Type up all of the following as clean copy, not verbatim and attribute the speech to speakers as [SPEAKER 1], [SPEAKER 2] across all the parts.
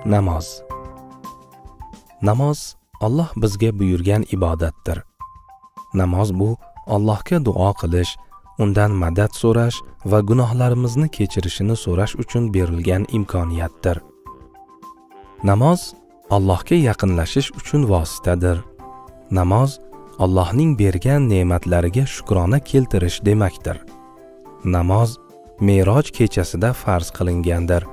[SPEAKER 1] Namoz. Namoz Alloh bizga buyurgan ibodatdir. Namoz bu Allohga duo qilish, undan madad so'rash va gunohlarimizni kechirishini so'rash uchun berilgan imkoniyatdir. Namoz Allohga yaqinlashish uchun vositadir. Namoz Allohning bergan ne'matlariga shukrona keltirish demakdir. Namoz Me'roj kechasida farz qilingandir.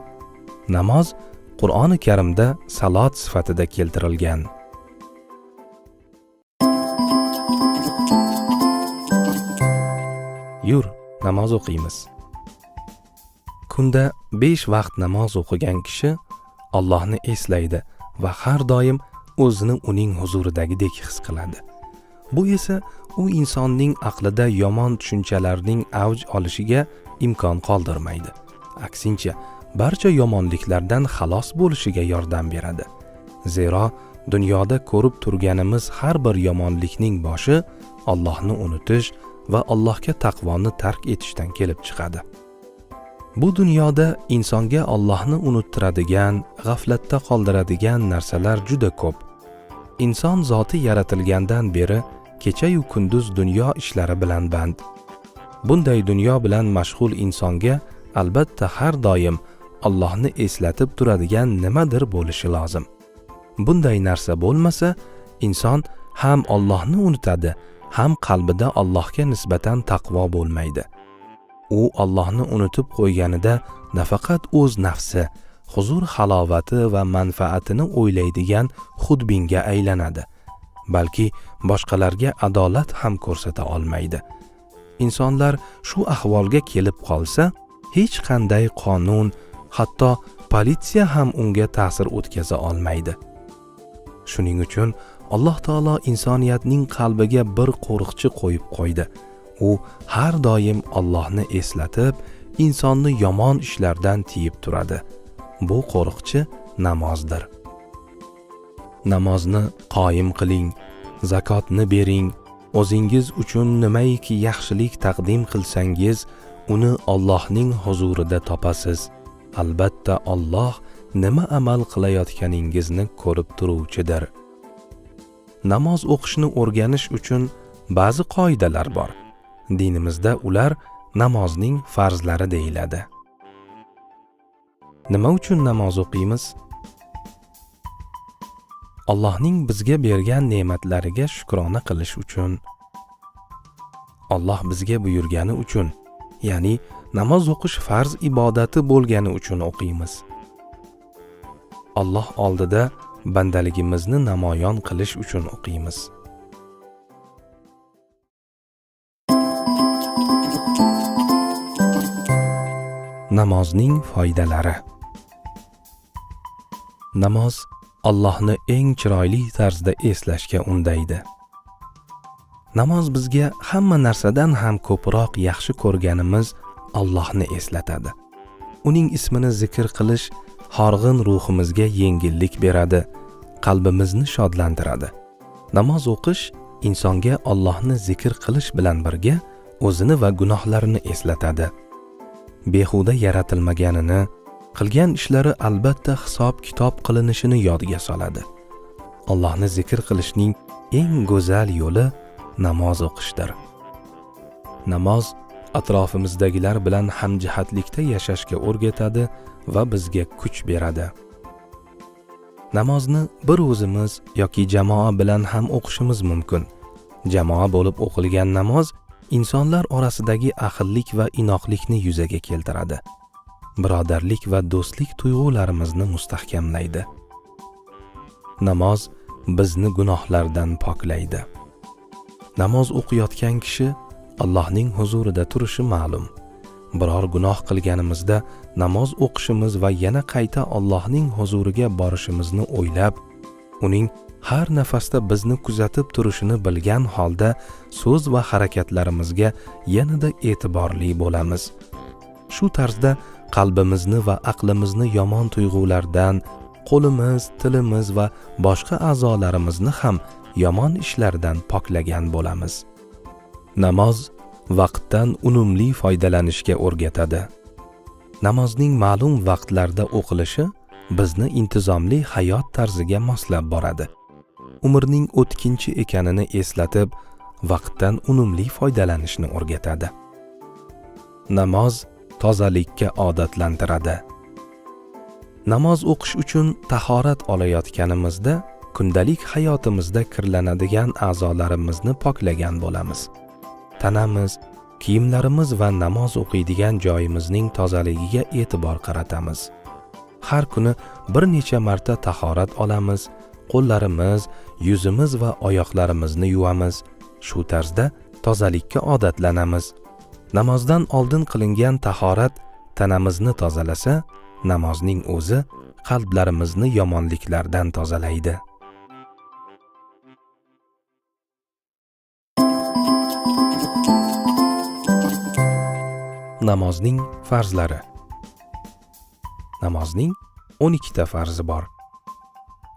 [SPEAKER 1] Namoz Qur'oni Karimda salot sifatida keltirilgan. Yur, namoz o'qiymiz. Kunda 5 vaqt namoz o'qigan kishi Allohni eslaydi va har doim o'zini uning huzuridagidek his qiladi. Bu esa u insonning aqlida yomon tushunchalarning avj olishiga imkon qoldirmaydi. Aksincha, barcha yomonliklardan xalos bo'lishiga yordam beradi. Zero dunyoda ko'rib turganimiz har bir yomonlikning boshi Allohni unutish va Allohga taqvoni tark etishdan kelib chiqadi. Bu dunyoda insonga Allohni unuttiradigan, g'aflatda qoldiradigan narsalar juda ko'p. Inson zoti yaratilgandan beri kecha-yu kunduz dunyo ishlari bilan band. Bunday dunyo bilan mashg'ul insonga albatta har doim Allohni eslatib turadigan nimadir bo'lishi lozim. Bunday narsa bo'lmasa, inson ham Allohni unutadi, ham qalbida Allohga nisbatan taqvo bo'lmaydi. U Allohni unutib qo'yganida nafaqat o'z nafsi, huzur halovati va manfaatini o'ylaydigan xudbinga aylanadi, balki boshqalarga adolat ham ko'rsata olmaydi. Insonlar shu ahvolga kelib qolsa, hech qanday qonun, hatto politsiya ham unga ta'sir o'tkaza olmaydi. Shuning uchun Alloh taolo insoniyatning qalbiga bir qo'riqchi qo'yib qo'ydi. U har doim Allohni eslatib, insonni yomon ishlardan tiyib turadi. Bu qo'riqchi namozdir. Namozni qoyim qiling, zakotni bering, o'zingiz uchun nimaiki yaxshilik taqdim qilsangiz, uni Allohning huzurida topasiz. Albatta Alloh nima amal qilayotganingizni ko'rib turuvchidir. Namoz o'qishni o'rganish uchun ba'zi qoidalar bor. Dinimizda ular namozning farzlari deyiladi. Nima uchun namoz o'qiymiz? Allohning bizga bergan ne'matlariga shukrona qilish uchun. Alloh bizga buyurgani uchun, ya'ni namoz o'qish farz ibodati bo'lgani uchun o'qiymiz. Alloh oldida bandaligimizni namoyon qilish uchun o'qiymiz. Namozning foydalari. Namoz Allohni eng chiroyli tarzda eslashga undaydi. Namoz bizga hamma narsadan ham ko'proq yaxshi ko'rganimiz Allohni eslatadi. Uning ismini zikr qilish horg'in ruhimizga yengillik beradi, qalbimizni shodlantiradi. Namoz o'qish insonga Allohni zikr qilish bilan birga o'zini va gunohlarini eslatadi. Behuda yaratilmaganini, qilgan ishlari albatta hisob-kitob qilinishini yodga soladi. Allohni zikr qilishning eng go'zal yo'li namoz o'qishdir. Namoz atrofimizdagilar bilan hamjihatlikda yashashga o'rgatadi va bizga kuch beradi. Namozni bir o'zimiz yoki jamoa bilan ham o'qishimiz mumkin. Jamoa bo'lib o'qilgan namoz insonlar orasidagi ahillik va inoqlikni yuzaga keltiradi. Birodarlik va do'stlik tuyg'ularimizni mustahkamlaydi. Namoz bizni gunohlardan poklaydi. Namoz o'qiyotgan kishi Allohning huzurida turishi ma'lum. Biror gunoh qilganimizda namoz o'qishimiz va yana qayta Allohning huzuriga borishimizni o'ylab, uning har nafasda bizni kuzatib turishini bilgan holda so'z va harakatlarimizga yanada e'tiborli bo'lamiz. Shu tarzda qalbimizni va aqlimizni yomon tuyg'ulardan, qo'limiz, tilimiz va boshqa a'zolarimizni ham yomon ishlardan poklagan bo'lamiz. Namoz vaqtdan unumli foydalanishga o'rgatadi. Namozning ma'lum vaqtlarda o'qilishi Bizni intizomli hayot tarziga moslab boradi. Umrning o'tkinchi ekanini eslatib, vaqtdan unumli foydalanishni o'rgatadi. Namoz tozalikka odatlantiradi. Namoz o'qish uchun tahorat olayotganimizda kundalik hayotimizda kirlanadigan a'zolarimizni poklagan bo'lamiz. Tanamiz, kiyimlarimiz va namoz o'qiydigan joyimizning tozaligiga e'tibor qaratamiz. Har kuni bir necha marta tahorat olamiz, qo'llarimiz, yuzimiz va oyoqlarimizni yuvamiz. Shu tarzda tozalikka odatlanamiz. Namozdan oldin qilingan tahorat tanamizni tozalasa, namozning o'zi qalblarimizni yomonliklardan tozalaydi. Namozning farzlari. Namozning 12 ta farzi bor.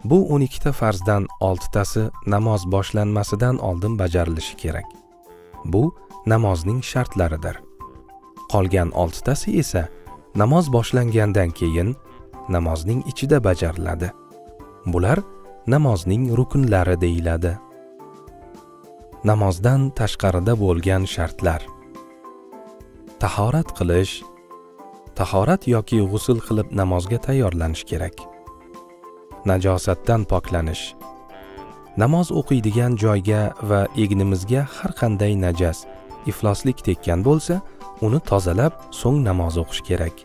[SPEAKER 1] Bu 12 ta farzdan 6 tasi namoz boshlanmasidan oldin bajarilishi kerak. Bu namozning shartlaridir. Qolgan 6 tasi esa namoz boshlangandan keyin namozning ichida bajariladi. Bular namozning rukunlari deyiladi. Namozdan tashqarida bo'lgan shartlar. Tahorat qilish, tahorat yoki g'usl qilib namozga tayyorlanish kerak. Najosatdan poklanish. Namoz o'qiydigan joyga va egnimizga har qanday najas, ifloslik tekkan bo'lsa, uni tozalab, so'ng namoz o'qish kerak.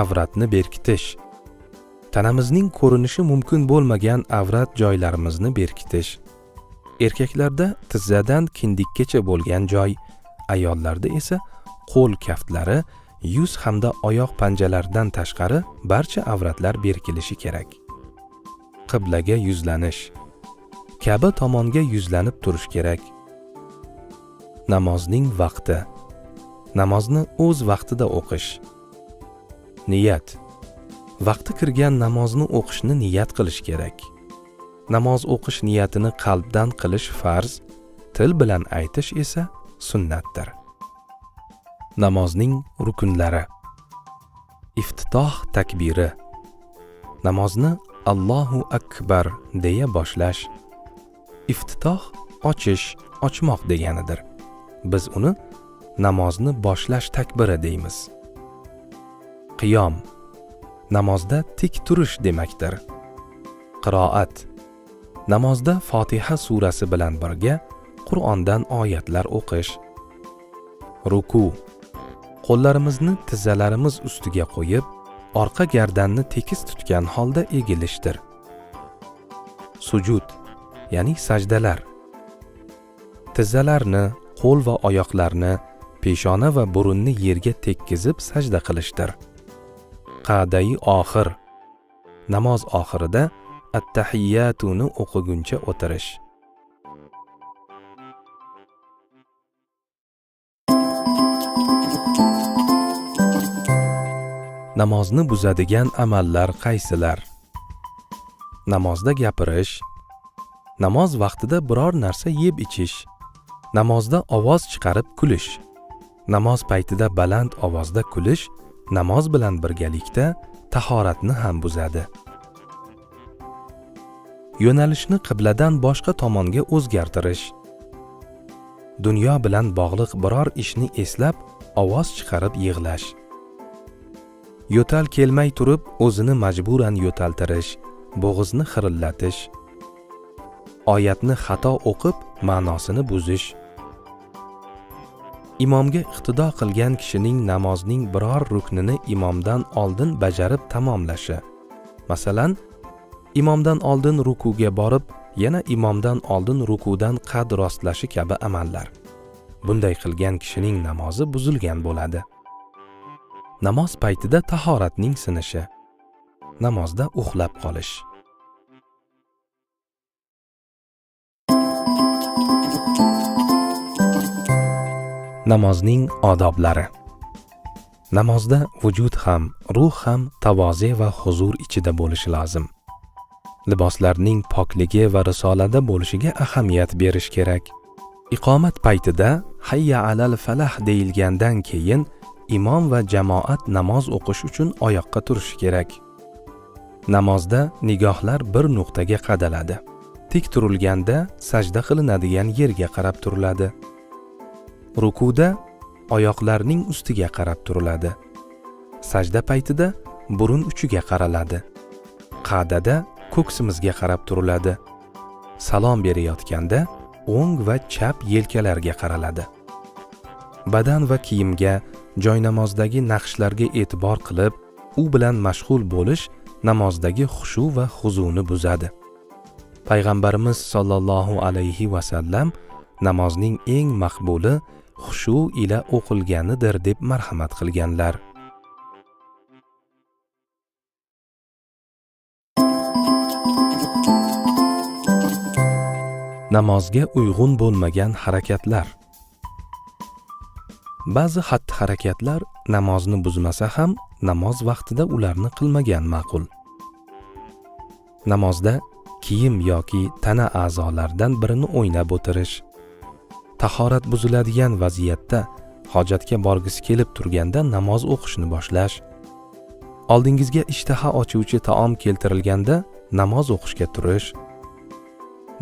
[SPEAKER 1] Avratni berkitish. Tanamizning ko'rinishi mumkin bo'lmagan avrat joylarimizni berkitish. Erkaklarda tizzadan kindikkacha bo'lgan joy, ayollarda esa qo'l kaftlari, yuz hamda oyoq panjalaridan tashqari barcha avratlar berkilishi kerak. Qiblaga yuzlanish. Ka'ba tomonga yuzlanib turish kerak. Namozning vaqti. Namozni o'z vaqtida o'qish. Niyat. Vaqti kirgan namozni o'qishni niyat qilish kerak. Namoz o'qish niyatini qalbdan qilish farz, til bilan aytish esa sunnatdir. Namozning rukunlari. Iftitoh takbiri. Namozni Allohu akbar deya boshlash. Iftitoh ochish, ochmoq deganidir. Biz uni namozni boshlash takbiri deymiz. Qiyom. Namozda tik turish demakdir. Qiroat. Namozda Fotiha surasi bilan birga Qur'ondan oyatlar o'qish. Ruku. Qo'llarimizni tizzalarimiz ustiga qo'yib, orqa gardanni tekis tutgan holda egilishdir. Sujud, ya'ni sajdalar. Tizzalarni, qo'l va oyoqlarni, peshona va burunni yerga tekkizib sajda qilishdir. Qa'dai oxir. Namoz oxirida at-tahiyyatuni o'qiguncha o'tirish. Namozni buzadigan amallar qaysilar? Namozda gapirish, namoz vaqtida biror narsa yeb ichish, namozda ovoz chiqarib kulish, namoz paytida baland ovozda kulish namoz bilan birgalikda tahoratni ham buzadi. Yo'nalishni qibladan boshqa tomonga o'zgartirish, dunyo bilan bog'liq biror ishni eslab ovoz chiqarib yig'lash, yo'tal kelmay turib o'zini majburan yo'taltirish, bo'g'izni xirillatish, oyatni xato o'qib ma'nosini buzish, imomga iqtido qilgan kishining namozning biror ruknini imomdan oldin bajarib tamomlashi. Masalan, imomdan oldin rukuga borib, yana imomdan oldin rukudan qad rostlashi kabi amallar. Bunday qilgan kishining namozi buzilgan bo'ladi. Namoz paytida tahoratning sinishi. Namozda uxlab qolish. Namozning odoblari. Namozda vujud ham, ruh ham tavoze va huzur ichida bo'lishi lozim. Liboslarning pokligi va risolada bo'lishiga ahamiyat berish kerak. Iqomat paytida hayya alal falah deyilgandan keyin imom va jamoat namoz o'qish uchun oyoqqa turishi kerak. Namozda nigohlar bir nuqtaga qadaladi. Tik turilganda sajda qilinadigan yerga qarab turiladi. Rukuda oyoqlarning ustiga qarab turiladi. Sajda paytida burun uchiga qaraladi. Qa'dada ko'ksimizga qarab turiladi. Salom berayotganda o'ng va chap yelkalarga qaraladi. Badan va kiyimga, joynamozdagi naqshlarga e'tibor qilib, u bilan mashg'ul bo'lish namozdagi xushu va huzuni buzadi. Payg'ambarimiz sollallohu alayhi va sallam namozning eng maqbuli xushu ila o'qilganidir deb marhamat qilganlar. Namozga uyg'un bo'lmagan harakatlar. Ba'zi xatti-harakatlar namozni buzmasa ham namoz vaqtida ularni qilmagan ma'qul. Namozda kiyim yoki tana a'zolaridan birini o'ynab o'tirish, tahorat buziladigan vaziyatda hojatga borgisi kelib turganda namoz o'qishni boshlash, oldingizga ishtaha ochuvchi taom keltirilganda namoz o'qishga turish,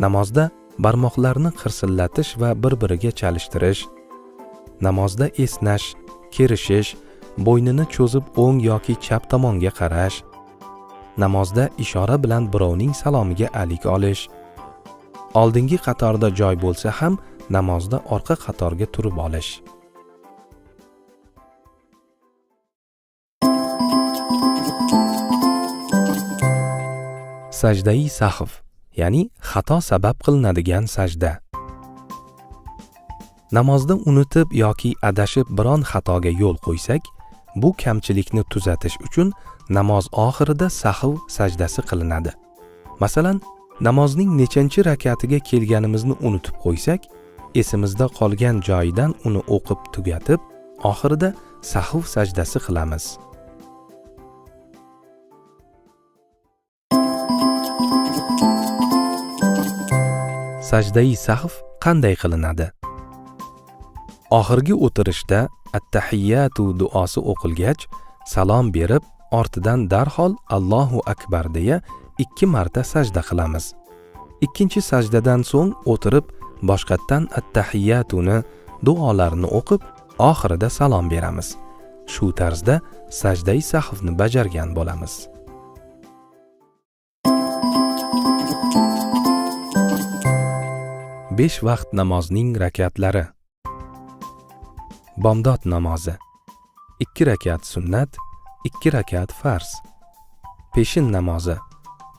[SPEAKER 1] namozda barmoqlarni qirsillatish va bir-biriga chalishtirish, namozda esnash, kerishish, bo'ynini cho'zib o'ng yoki chap tomonga qarash, namozda ishora bilan birovning salomiga alik olish, oldingi qatorda joy bo'lsa ham namozda orqa qatorga turib olish. Sajdai sahv, ya'ni xato sabab qilinadigan sajda. Namozda unutib yoki adashib biron xatoga yo'l qo'ysak, bu kamchilikni tuzatish uchun namoz oxirida sahv sajdasi qilinadi. Masalan, namozning nechanchi rakatiga kelganimizni unutib qo'ysak, esimizda qolgan joyidan uni o'qib tugatib, oxirida sahv sajdasi qilamiz. Sajdai sahv qanday qilinadi? Oxirgi o'tirishda at-tahiyyatu duosi o'qilgach, salom berib, ortidan darhol Allohu akbar deya 2 marta sajda qilamiz. Ikkinchi sajdadan so'ng o'tirib, boshqatdan at-tahiyyatuni, duolarni o'qib, oxirida salom beramiz. Shu tarzda sajdai sahvni bajargan bo'lamiz. Besh vaqt namozning rakatlari. Bomdod namozi 2 rakat sunnat, 2 rakat farz. Peshin namozi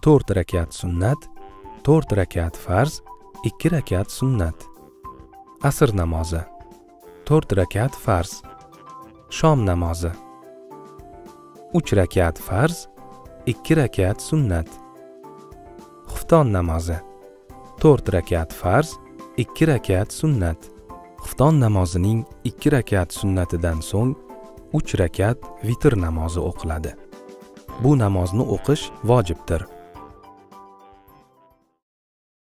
[SPEAKER 1] 4 rakat sunnat, 4 rakat farz, 2 rakat sunnat. Asr namozi 4 rakat farz. Shom namozi 3 rakat farz, 2 rakat sunnat. Xufton namozi 4 rakat farz, 2 rakat sunnat. Xufton namozining 2 rakat sunnatidan so'ng 3 rakat vitr namozi o'qiladi. Bu namozni o'qish vojibdir.